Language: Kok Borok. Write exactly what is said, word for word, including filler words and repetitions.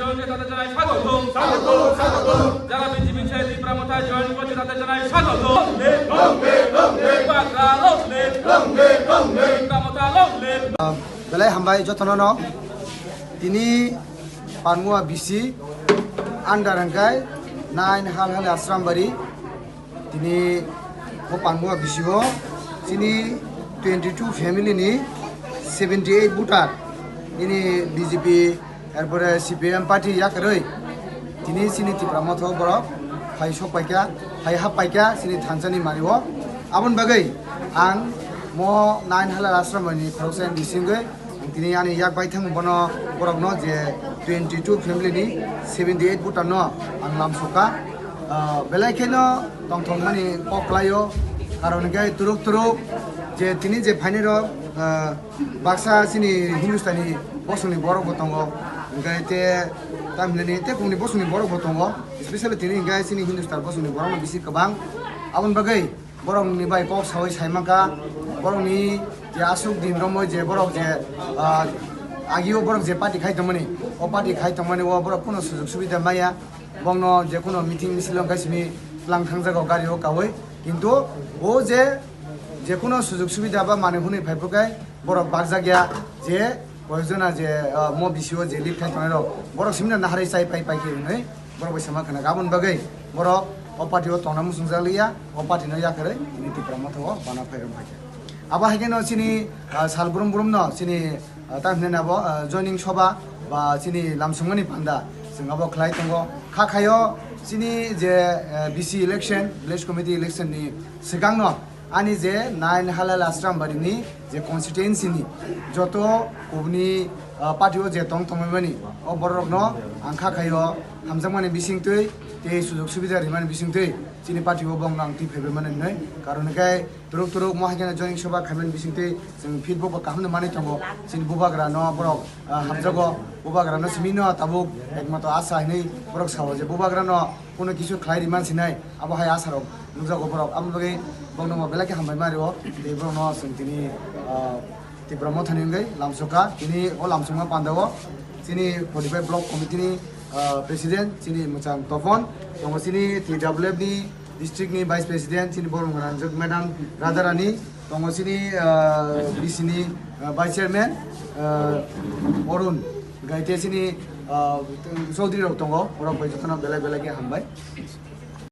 জয়েন করতে জানাই স্বাগতম। স্বাগতম, স্বাগতম। যারা বিজেপি ছেড়ে ত্রিপুরা মথায় জয়েন করছে তাদের জানাই স্বাগতম। Long live, long live। Bangla long live। Long live, long live। Tripura মথা long live। Belai hambai jotono no. Tini Panmua B C under hwnkhe nine Halhali Asrambari. Tini bo Panmua B C o chini twenty two family ni seventy eight voter nini B J P, erpore C P M party yakarwi tini chini Tipra Motha o borok phai sok paikha, phai hap paikha chini thansa ni mari o. Aboni bagwi ang mo nine Halhali Asrambari ni khoroksa ni bisingwi Ang tini ani yak baithang bono borokno je twenty two family ni seventy eight voter no ang lamsokha. Ah, belai kheno tongthokmani kok kwlaio, karon hwnkhe turuk turuk je tini je phainai rok, ah, baksa chini Hindustani bosongni borok bo tongo, hwnkhe te tamhinani tei bongni bosongni borok bo tongo, especially tini hwnkhe chini Hindustan bosongni borokno bisi kwbang. Aboni bagwi Borokni bai kok saui sai mankha, borokni je aswk din romwi je borok je, ah, agio borok je party khai tongmani, o party khai tongmani o borok kuno sujug subida maya, bongno je kuno meeting misil wngkha simi tlang thangjago gari o kaui, kintu o je, je kuno sujug subida ba manwi hwnwi phai phurkhe borok bakjak ya je koyekjona je, ah, mo B C o je lead khai tongnai rok, borok simino naharwi chai pai pai khe hwnwi. Borok bai sama khna aboni bagwi borok o party o tongna muchungjak liya, o party no yakarwi tini Tipra Motha o bana phai rok phaikha. Abo hai kheno chini, ah, sal brum brum no chini, ah, ta hinwi abo, ah, joining soba ba chini lamsongmani panda chwng abo khlai tongo. Kha khaio chini je, ah, B C election, village committee election ni swkang no Ani je nine Halhali Asrambari ni je constituency ni joto kubuni, ah, party o je tong tongmani o borok no ang kha khaio hamjakmani bisingtwi tei sujug subida rimani bisingtwi chini party o bongno ang twi phaibai mani hinwi karon hwnkhe turuk turuk mo hai kheno joining soba khaimani bisingtwi chwng feedback bo kaham no manwi tongo chini bubagra no borok, ah, hamjago bubagra no simi no tabuk ekmatro asa hinwi borok sao je bubagra no Kuno kisu khlai ri man sinai, abo hai asarok nukjago borok. Aboni bagwi borokno bo belai khe hambai ma rio. Tei borokno chwng tini, ah, Tipra Mothani wngwi lamsokha. Tini o lamsokma pandao chini forty five Block Committee ni, ah, President chini mwchang Topon, tongo chini T W F ni district ni Vice President chini borok Ranjak Madam Radharani, tongo chini, ah, B C ni, ah, Vice Chairman, ah, Arun, gaite chini, ah, Chaudhary rok tongo, borok bai jotono belai belai khe hambai.